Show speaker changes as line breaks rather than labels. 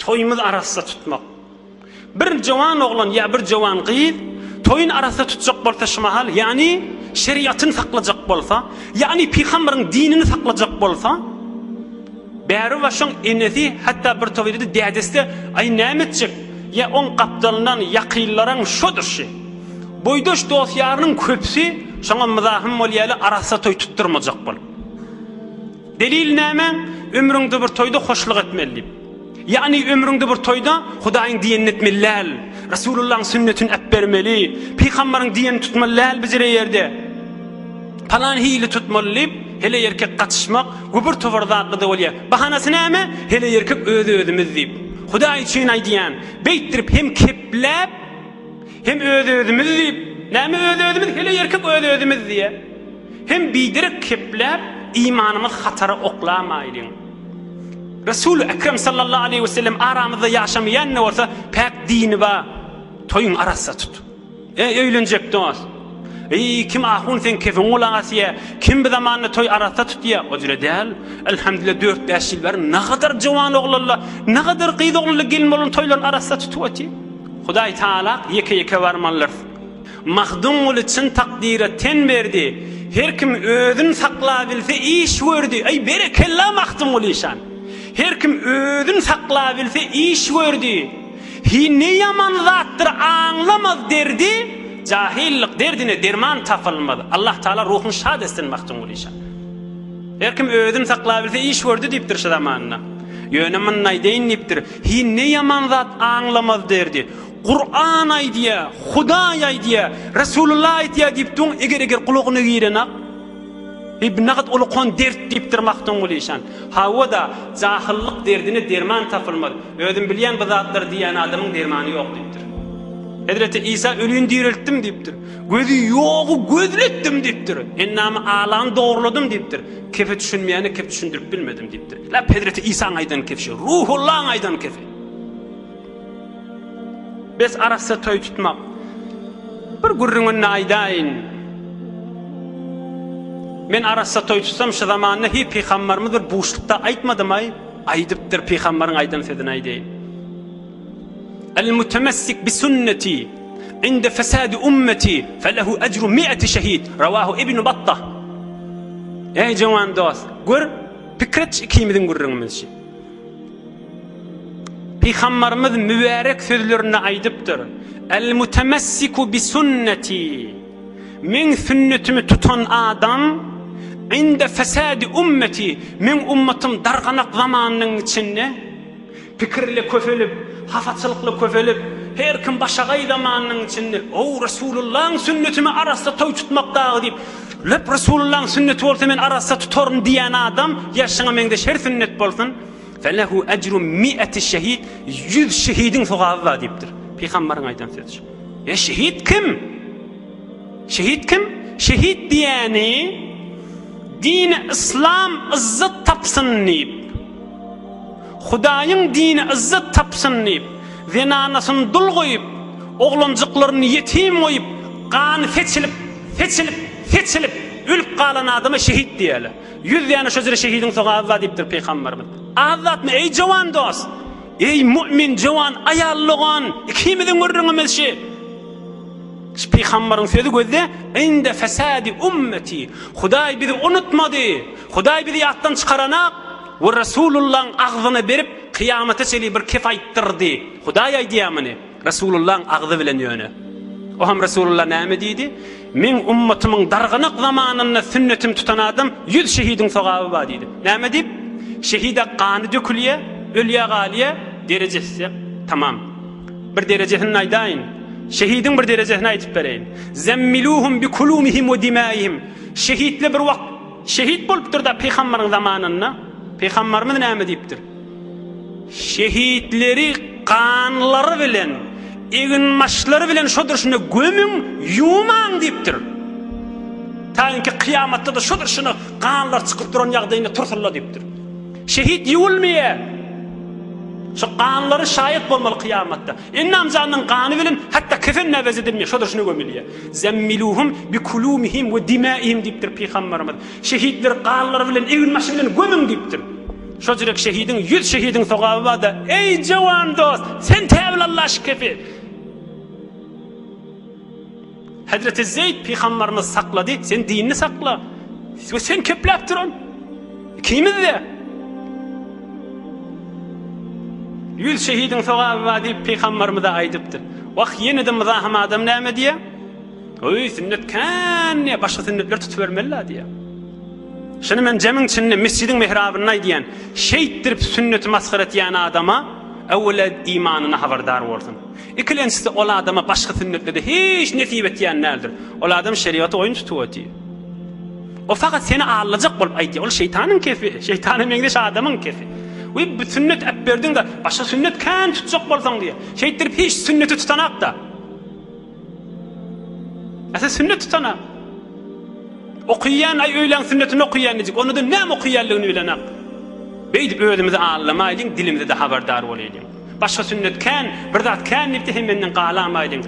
Toýumyz arassa tutmak. Bir jowan oglan ýa bir jowan gyz toýuny arassa tutjak bolsa şu mahal, ýagny şeriatyny saklajak bolsa, ýagny pygambaryň dinini saklajak bolsa, bäri başyň enesi, hatda bir toýda dädesi-de, aý näme etjek, ýa oň gapdalyndan ýakynlaryň şodur şi. Boýdaş dost-ýarynyň köpüsi şoňa myzahym bolýaly arassa toý tutdurmajak bolup. Delil näme? Ömrüňde bir toýda hoşluk etmeli diýip. Ýagny ömrüňde bir toýda Hudaýyň diýenini etmeli däl. Resulullahyň sünnetini äpbermeli. Pygambaryň diýenini tutmaly däl bijire ýerde. Palan hili tutmaly diýip, heleý-erkek gatyşmak we bir towar zatlar-da bolýar. Bahanasy näme? Heleý-erkek öz-özümiz diýip. Hudaý üçin aýdýan, beýtdirip hem kepläp, hem öz-özümiz diýip, näme öz-özümiz? Heleý-erkek öz-özümiz diýýär. Hem biderek kepläp, imanymyz hatara oklamaýlyň. Resuly Ekrem sallallahu aleýhi we sellem aramyzda ýaşamaýan-da bolsa, päk dini bar, toýuň arassa tut. Eý, öýlenjek dost! Eý, kim ahun seň kefiň gulak asýa, kim bu zamanda toý arassa tutýa? O jüre däl. Elhamdülillah dört-bäş ýyl bäri nagadar jowan oglanlar, nagadar gyz oglanlar gelin bolan toýlaryny arassa tutup otyr. Hudaý Taala ýeke-ýeke barmalydyrys. Magtymguly çyn takdyra ten berdi, Her kim özün saklabilse iş gördi. Eý, berekella Magtymguly işan! Her kim özün saklabilse iş gördi. Hi ne ýaman zatdyr aňlamaz derdi, Jahyllyk derdine derman tapylmaz. Allah Taala ruhuny şad etsin Magtymguly işan. Her kim özün saklabilse iş gördi diýipdir şu zamanynda. Ýöne muny aýdaýyn diýipdir, Hi ne ýaman zat aňlamaz derdi. Kuran aýdýa, Hudaý aýdýa, Resulullah aýdýa diýip duň, eger-eger gulagyna girenak. Eý, bu nagat ulukan dert diýipdir Magtymguly işan. Hawa-da, jahyllyk derdine derman tapylmaz. Özüm bilýän bu zatlary diýýän adamyň dermany ýok diýipdir. Hezreti Isa ölini direltdim diýipdir. Gözi ýogy gözli etdim diýipdir. Endamy alany dogruladym diýipdir. Kefe düşünmeýäne kef düşündirip bilmedim diýipdir. Lap Hezreti Isaň aýdan kefi, Ruhullaň aýdan kefi. Bes arassa toý tutmak. Bir gürrüňini aýdaýyn. Men arassa toý tutsam şu zamanda hi pygambarymyz bir buşlukda aýtmadymaý? Aýdypdyr pygambaryň aýdan sözüni aýdaýyn. El mutemessik bi sünneti inde fesadi ummeti felehu ecru mi'eti şehid. Rawahu Ibn Battah. Ey jowan dost, gör pikir et ikimiziň gürrüňimizi. Pygambarymyz mübärek sözlerinde aýdypdyr, El-mutemessiku bi sünneti, Meň sünnetimi tutan adam, inde fesadi ummeti, meň ummatym darganak zamanynyň içinde, pikirli köpelip, hapaçylykly köpelip, her kim başagaý zamanynyň içinde, Ow, Resulullahyň sünnetimi arassa toý tutmak dagy diýip, Löp Resulullahyň sünneti bolsa men arassa tutaryn diýen adam, ýa şuňa meňzeş her sünnet bolsun, Felehu ejru mi'eti şehid, 100 şehidiň sogaby bar diýipdir. Pygambaryň aýdan sözi şu. E şehit kim? Şehit kim? Şehit diýeni dini yslam yzzat tapsyn diýip, Hudaýyň dini yzzat tapsyn diýip, zenanasyny dul goýup, oglanjyklaryny ýetim goýup, gany seçilip, seçilip, seçilip, ölüp galan adama şehit diýerler. Ýüz däne şo jere şehidiň sogaby bar diýipdir pygamberimiz. Az zatmy, eý jowan dost? Eý mu'min jowan aýal dogan, ikimiziň gürrüňimiz şi. Şu pygambaryň sözi gözde, inde fesadi ummeti. Hudaý bizi unutmady. Hudaý bizi ýatdan çykaranak we Resulullahyň agzyna berip kyýamata çenli bir kef aýtdyrdy. Hudaý aýdýar muny. Resulullahyň agzy bilen ýöne. O hem Resulullah näme diýdi? Meň ummatymyň darganak zamanynda sünnetimi tutan adam 100 şehidiň sogaby bar diýdi. Näme diýip? Şehide gany dökülýär, ölýär galýar, derejesi tamam. Bir derejesini aýdaýyn. Şehidiň bir derejesini aýdyp bereýin. Zemmiluhum bi kulumihim we dimaihim. Şehitler bir wagt şehit bolupdyr-da pygambaryň zamanynda. Pygambarymyz näme diýipdir? Şehitleri ganlary bilen, eginbaşlary bilen şo durşuna gömüň, ýuwmaň diýipdir. Taýynki kyýamatda-da şo durşuna ganlar çykyp duran ýagdaýynda tursunlar diýipdir. Şehit ýuwulmaýar. Şo ganlary şaýat bolmaly kyýamatda. Ennam janyň gany bilen hatda kefen näwez edilmeýär, şo durşuna gömülýär. Zemmiluhum bi kulumihim we dimaihim diýipdir pygamberimiz. Şehitleri ganlary bilen, eginbaşy bilen gömüň diýipdir. Şojurek şehidiň 100 şehidiň sogaby bar-da, eý jowan dost, sen täwil Alla şu kefi. Hezreti Zeýd pygambarymyz saklady, sen dinini sakla. We sen kepläp duran. Ikimiz-de. Ýüz şehidiň sogaby bar diýip pygambarymyza aýdypdyr. Wah, ýene-de myzahym adam näme diýýär? Öý, sünnet kän diýýär, başga sünnetleri tutubermeli-la diýýär. Şuny men jemiň içinde, mesjidiň mihrabynda aýdýan. Şeýtdirip sünneti masgara etýän adama öwwela imanyna habardar bolsun. Ikilenjisi ol adama başga sünnetlerde hiç nesip etýän däldir. Ol adam şerigaty oýun tutup otyr. O fakat seni aldajak bolup aýdýar. Ol şeýtanyň kefi, şeýtana meňzeş adamyň kefi. We bu sünnet äp berdiň-de, başga sünnet kän tutjak bolsaň diýýär. Şeýtdirip hiç sünneti tutanak-da. Ese sünnet tutanak. Okaýan aý öýläň sünnetini okaýan diýjek. Onda-da näme okaýanlygyny bilenak. Beýdip özümizi aldamaýlyň, dilimize-de habardar bolaýlyň. Başga sünnet kän, bir zat kän diýip-de hem menden galamaýlyň.